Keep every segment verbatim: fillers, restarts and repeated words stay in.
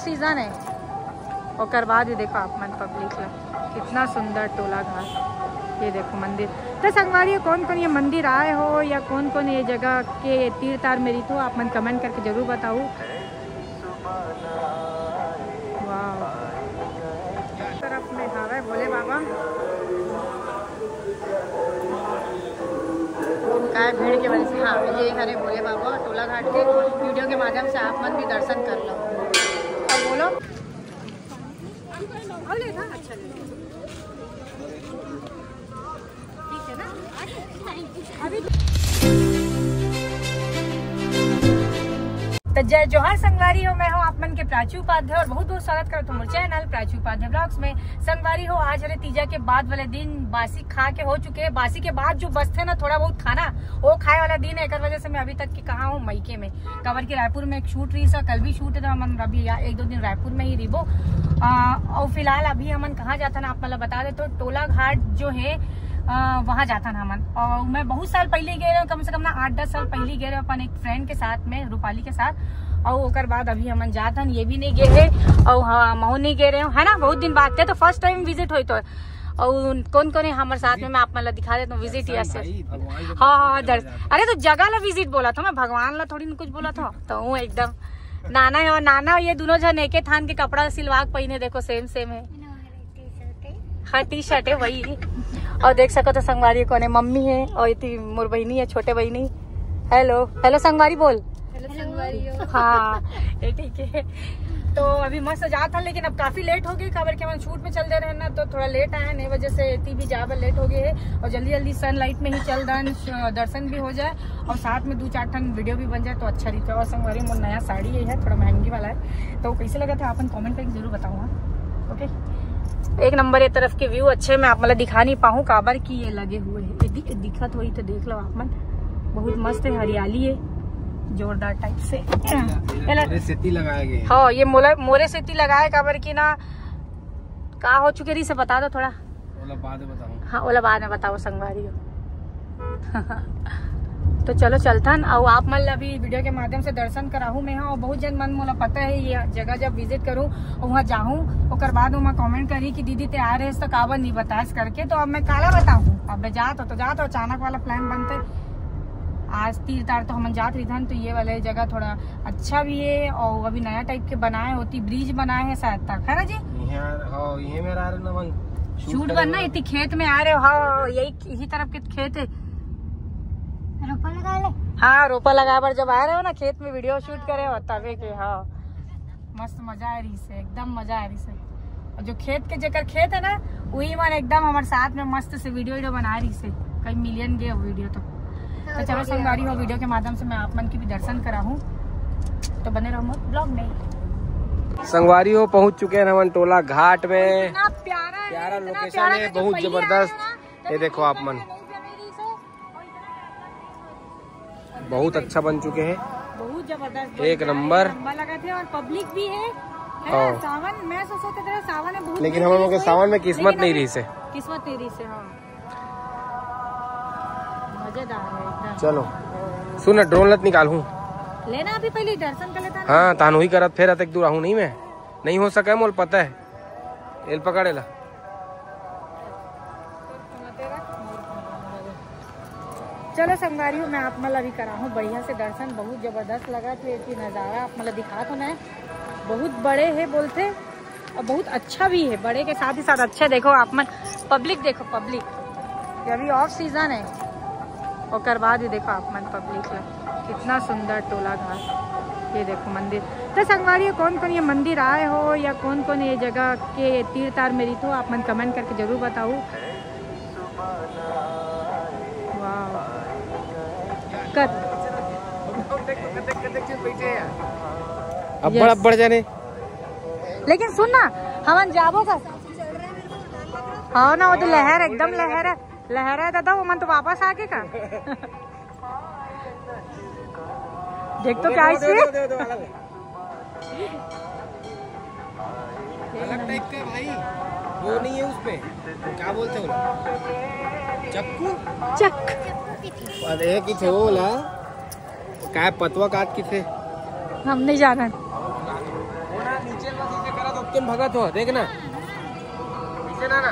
Season है। ओकर बाद भी देखो आप मन पब्लिक ला, कितना सुंदर टोला घाट। ये देखो मंदिर। तो संगवारी, कौन कौन ये मंदिर आए हो या कौन कौन ये जगह के तीर तार में रहिथो, आप मन कमेंट करके जरूर बताओ। वाह, तरफ में हवे भोले बाबा। काय भीड़ के वजह से, हाँ, ये हरे भोले बाबा टोला घाट के। वीडियो के माध्यम से आप मन भी दर्शन कर लो। अब बोलो। अच्छा, ठीक है ना? अभी तो जय जोहार संगवारी हो, मैं हूँ आप मन के प्राची उपाध्याय और बहुत बहुत स्वागत करत हूँ मोर चैनल प्राची उपाध्याय ब्लॉग्स में। संगवारी हो, आज हरे तीजा के बाद वाले दिन, बासी खा के हो चुके हैं। बासी के बाद जो बचथे ना थोड़ा बहुत खाना, वो खाए वाला दिन है। एकर वजह से मैं अभी तक के कहाँ हूँ, मइके में। काबर कि रायपुर में एक शूट रहिस, कल भी शूट है, तो हमन अभी या-, एक दो दिन रायपुर में ही रहिबो। आ, और फिलहाल अभी हमन कहाँ जाथन, आप मन ला बता देथों, टोला घाट जो है, आ, वहाँ जाथन हमन। और मैं बहुत साल पहले गए रहे हूँ, कम से कम ना आठ दस साल पहले गए रहे हूँ अपन एक फ्रेंड के साथ में, रूपाली के साथ। और ओकर बाद अभी हमन जाथन, ये भी नहीं गए है, और हाँ, महू नहीं गए रहे हूँ, है ना, बहुत दिन बाद। ते तो फर्स्ट टाइम विजिट होई तो। और कौन कौन है हमारे साथ में, मैं आप मन ला दिखा देता हूँ, विजिट। दर्शन यस, भाई, भगवान के हाँ, हाँ, दर्शन दर्शन। अरे, तो जगह ला विजिट बोला था मैं, भगवान ला थोड़ी न कुछ बोला था। तो हूँ एकदम नाना है, और नाना, ये दोनों जन एके थान के कपड़ा सिलवा के पहिने, देखो, सेम सेम है। हाँ, टी शर्ट है वही। और देख सको तो संगवारी, कोने मम्मी है और इतनी मोर बहिनी है, छोटे बहिनी। हेलो, हेलो संगवारी बोल। हेलो संगवारी हो। हाँ, ये ठीक है। तो अभी मस्त जात था, लेकिन अब काफी लेट हो गई, काबर के हम शूट में चल दे रहे हैं ना, तो थोड़ा लेट आए हैं, नहीं वजह से इतनी भी ज्यादा लेट हो गई है। और जल्दी जल्दी सनलाइट में ही चल दन, दर्शन भी हो जाए और साथ में दो चार ठन वीडियो भी बन जाए तो अच्छा रहता है। और संगवारी, मोर नया साड़ी ये है, थोड़ा महंगी वाला है, तो कैसे लगा था आप मन कमेंट करके जरूर बताओ, हाँ। ओके, एक नंबर ये तरफ के व्यू अच्छे, मैं आप मन ला दिखा नहीं पाऊँ, काबर कि ये लगे हुए हैं, ये दि-, दिखत होई तो देख लो आप मन, बहुत मस्त है, हरियाली है जोरदार टाइप से। ये ला- मोरे सेती लगाए गए। हाँ, ये मोला, मोरे सेती लगाए, काबर कि ना, का हो चुके रही से बता दो थोड़ा। ओला बाद में बताऊँ। हाँ, ओला बाद में बताओ संगवारी हो। तो चलो चलथन, और आप मन ला भी वीडियो के माध्यम से दर्शन कराहूँ मैं। हाँ, और बहुत जन मन मोला पता है, ये जगह जब विजिट करूँ और वहाँ जाहूँ, ओकर बाद ओमा कमेंट करी कि दीदी ते आ रहे तो काबर नहीं बतास करके। तो अब मैं काला बताऊँ, अब मैं जात हो तो जात हो, अचानक वाला प्लान बनते। आज तीर तार तो हमन जात रहिथन, तो ये वाले जगह थोड़ा अच्छा भी है और अभी नया टाइप के बनाए होती, ब्रिज बनाए हैं शायद तक, है ना जी? इहाँ, हाँ, इहे में रह रहे ना मन। शूट करना इतनी खेत में आ रहे हो, हाँ, यही, यही तरफ के खेत है। रोपा लगा ले। हाँ, रोपा लगा बर जब आ रहे हो ना खेत में, वीडियो शूट करे हो तबे के, हाँ। मस्त मजा आ रही से, एकदम मजा आ रही से। और जो खेत के, जेकर खेत है ना, वही मन एकदम हमारे साथ में मस्त से वीडियो वीडियो बना रही से। कई मिलियन गए वीडियो तो। तो चलो संगवारी हो, वीडियो के माध्यम से मैं आप मन की भी दर्शन कराहूँ, तो बने रहो मोर ब्लॉग में। संगवारी हो, पहुंच चुके हैं हमन टोला घाट में। इतना प्यारा है, प्यारा इतना लोकेशन प्यारा है, है, जो बहुत पहले जबरदस्त। आया ना, ये देखो आप मन। बहुत अच्छा बन चुके हैं। बहुत जबरदस्त बन एक गया है, नंबर। लंबा लगा थे और पब्लिक भी है, है ना? हाँ। सावन, मैं सोच सोच रहा सावन में बहुत लेकिन भीड़ हम लोग के है, सावन में किस्मत लेकिन नहीं अभी रही से। किस्मत नहीं रही से, हाँ। मजेदार है एकदम। चलो, सुन ना, ड्रोन लत निकालूं। लेना अभी पहले दर्शन कर लेता ना। हाँ, तान वही करत फेर अतक दूर आहूं नहीं मैं। नहीं हो सका है, मोल पता है। एल पकड़े ला। चलो संगवारी हो, मैं आप मन ला भी कराहूँ बढ़िया से दर्शन। बहुत जबरदस्त लगा थे, ये नज़ारा आप मन ला दिखा तो मैं, बहुत बड़े है बोलते और बहुत अच्छा भी है। बड़े के साथ ही साथ अच्छा, देखो आप मन, पब्लिक देखो, पब्लिक, ये अभी ऑफ सीजन है, ओकर बाद ही देखो आप मन पब्लिक ला, कितना सुंदर टोला घाट। ये देखो मंदिर। तो संगवारी हो, कौन कौन ये मंदिर आए हो या कौन कौन ये जगह के तीर तार में रहिथो, आप मन कमेंट करके जरूर बताओ। वाह। कत- अब्बड़, यस। अब्बड़ जाने। लेकिन सुन ना, हमन जाबो का? हाँ ना, वो तो लहर, एकदम लहर है, लहर है दादा, वो मन तो वापस आगे का। देख तो क्या दो, दो, इसमें? दो, दो, दो, अलग है। अलग टाइप का भाई, वो नहीं है उस पे, क्या बोलते हो? चक्कू? चक। अरे किथे ओला, काय पतवा काट किथे? हम नहीं जाना। भगत हो, देखना। पीछे ना, ना।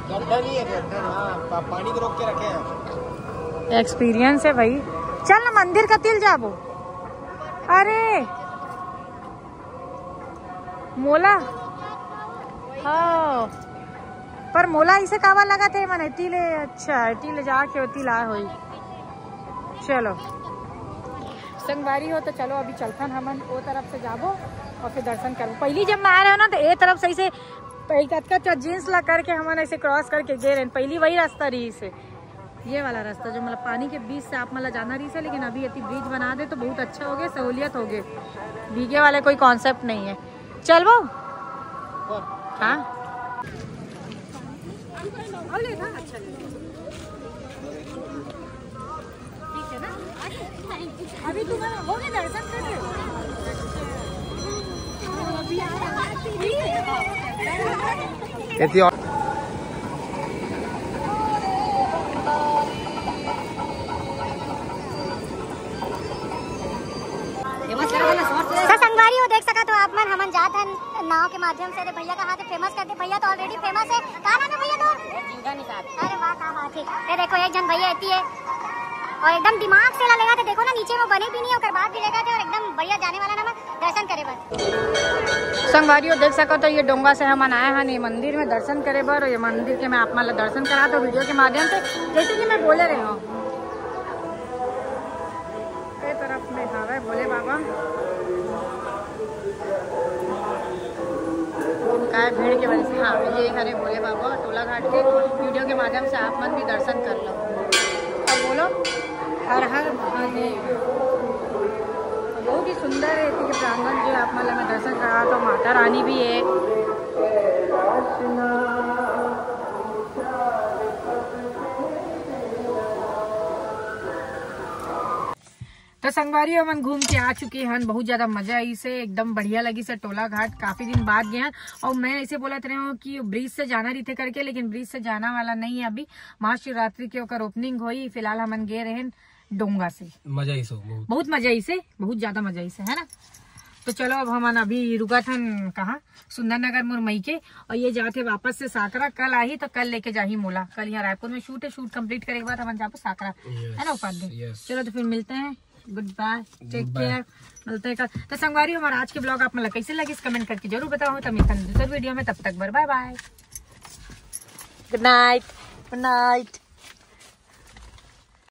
गड्ढा नहीं है, गड्ढा, हाँ, पा-, पानी को रोक के रखे हैं। एक्सपीरियंस है भाई। चल ना, मंदिर कति ल जाबो। अरे मोला, हाँ, पर मोला इसे कावा लगा थे मन एती ले, अच्छा, एती ले जाके ओती ला होई। चलो संगवारी हो, तो चलो अभी चलथन हमन ओ तरफ से जाबो और फिर दर्शन करबो। पहली जब मैं आ रहे हो ना, तो ए तरफ से ऐसे पहले कतका जींस ला करके हमन ऐसे क्रॉस करके गे रहे, पहली वही रास्ता रही से, ये वाला रास्ता जो मतलब पानी के बीच से आप मतलब जाना रही से, लेकिन अभी एती ब्रिज बना दे तो बहुत अच्छा हो गया, सहूलियत हो गई, भीगे वाले कोई कॉन्सेप्ट नहीं है। चलबो? हाँ। ठीक है ना? अभी तुम्हारा हो गया दर्शन कर रहे हो? अभी आया। एती और तो संगवारी हो, देख सकत हो आप मन, हमन जात हन नाव के माध्यम से। अरे भैया का हाथ फेमस कर दे, भैया तो ऑलरेडी फेमस है। का नाम है भैया तो? जीवदान निषाद। अरे वाह, का बात है। ये देखो, एक जन भैया एती है और एकदम दिमाग से ला लेगा थे। देखो ना, नीचे में बने भी नहीं है, ओकर बाद भी लेगा थे और एकदम बढ़िया जाने वाला ना दर्शन करे बर। संगवारी हो, देख सकत हो, ये डोंगा से हमन आए हन ये मंदिर में दर्शन करे बर। ये मंदिर के मैं आप मन ला दर्शन करा तो वीडियो के माध्यम से, जैसे कि मैं बोले रहे हूँ, ए तरफ में हावय भोले बाबा। काय भीड़ के वजह से, हाँ, ये हरे भोले बाबा टोला घाट के वीडियो के माध्यम से आप मन भी दर्शन कर लो। अब बोलो, हर हर महादेव। बहुत ही सुंदर है, एती के प्रांगण जो आप मन ला मैं दर्शन करा तो माता रानी भी है। तो संगवारी, हमन घूम के आ चुके हन, बहुत ज्यादा मजा आइस हे, एकदम बढ़िया लगिस हे टोला घाट, काफी दिन बाद गए हन। और मैं ऐसे बोलत रहे हूँ कि ब्रिज से जाना रहिथे करके, लेकिन ब्रिज से जाना वाला नहीं है अभी, महाशिवरात्रि के ओकर ओपनिंग होई। फिलहाल हमन गए रहेन डोंगा से। मजा आइस हे बहुत। बहुत मजा आइस हे, बहुत ज्यादा मजा आइस हे, है ना? तो चलो, अब हमन अभी रुकत हन कहाँ, सुंदर नगर मोर मइके, और ये जात हे वापस से साकरा। कल आही तो कल लेके जाही मोला। कल यहाँ रायपुर में शूट है, शूट कंप्लीट करे के बाद हमन जाबो साकरा, yes, है ना उपाध्याय? Yes। चलो तो फिर मिलते हैं, गुड बाय, टेक केयर, मिलते हैं कल। तो संगवारी, हमारा आज के ब्लॉग आप मन ला कैसे लगिस, कमेंट करके जरूर बताओ। तो मिलते हैं दूसरे वीडियो में, तब तक बाय बाय, गुड नाइट, गुड नाइट।